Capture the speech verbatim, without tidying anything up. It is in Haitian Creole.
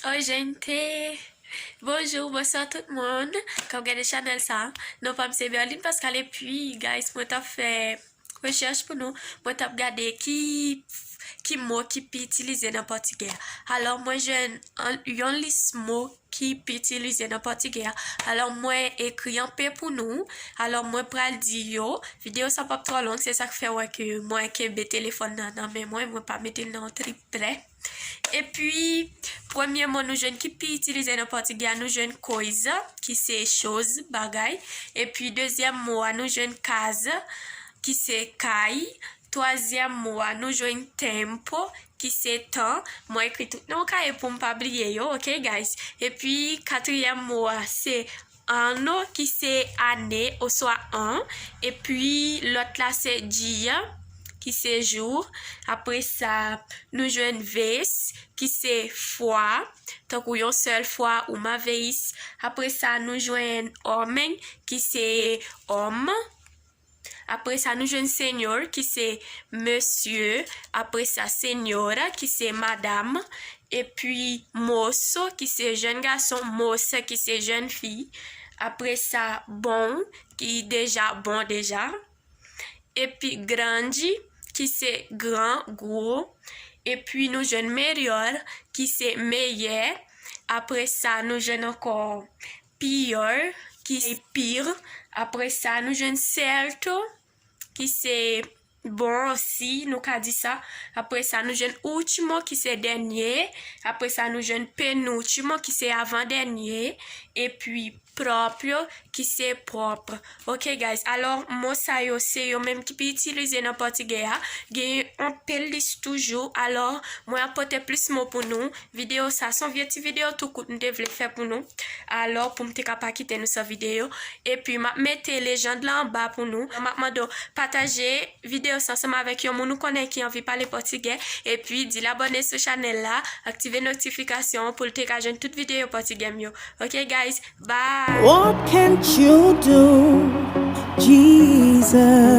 Oi, gente! Bonjou, bonswa tout moun k ap gade chanèl sa. Non pa m se Berline Pascal, epi, guys, mwen t ap fè rechèch pou nou. Mwen t ap gade ki, ki mo ki pi itilize nan pòtigè a. Alò, mwen jwenn an- yon lis mo ki pi itilize nan pòtigè a. Alò, mwen ekri an P pou nou. Alò, mwen pral di yo. Videyo sa p ap twò long, se sa k fè w wè ke mwen kenbe telefòn nan nan men mwen, mwen pa mete l nan yon triptè. Epi, premye mo nou jwenn ki pi itilize nan pòtigè a, nou jwenn coisa, ki se choz, bagay. Epi, dezyèm mo a, nou jwenn casa, ki se kay. Twazyèm mo a, nou jwenn tempo, ki se tan. Mwen ekri tout nan yon kaye pou m pa bliye yo, ok, guys? Epi, katriyèm mo a, se ano, ki se ane oswa an. Epi, lòt la se dia, ki se jou. Apre sa, nou jwenn vez, ki se fwa, tankou yon sèl fwa, uma vez. Apre sa, nou jwenn homem, ki se òm. Apre sa, nou jwenn senhor, ki se mesye. Apre sa, senhora, ki se madam. Epi, moço, ki se jèn gason. Moça, ki se jèn fi. Apre sa, bom, ki deja bon deja. Epi, grande, ki se gran, gwo. Epi, nou jwenn melhor, ki se meyè. Apre sa, nou jwenn ankò pior, ki se pire. Apre sa, nou jwenn certo, ki se bon osi, nou ka di sa. Apre sa, nou jwenn último, ki se dènye. Apre sa, nou jwenn penúltimo, ki se avan dènye. Epi, próprio, ki se pwòp. Ok, guys. Alò, mo sa yo, se yo menm ki pi itilize nan pòtigè a. Gen anpil lis toujou. Alò, mwen ap pote plis mo pou nou. Videyo sa, se yon vye ti videyo tou kout m te vle fè pou nou. Alò, pou m te ka pa kite nou san videyo. Epi, m ap mete lejand la anba pou nou. M ap mande w pataje videyo sa ansanm avèk yon moun ou konnen ki anvi pale pòtigè. Epi, di l abòne sou chanèl la, aktive notifikasyon pou l te ka jwenn tout videyo pòtigè m yo. Ok, guys? Bye! What can't you do, Jesus?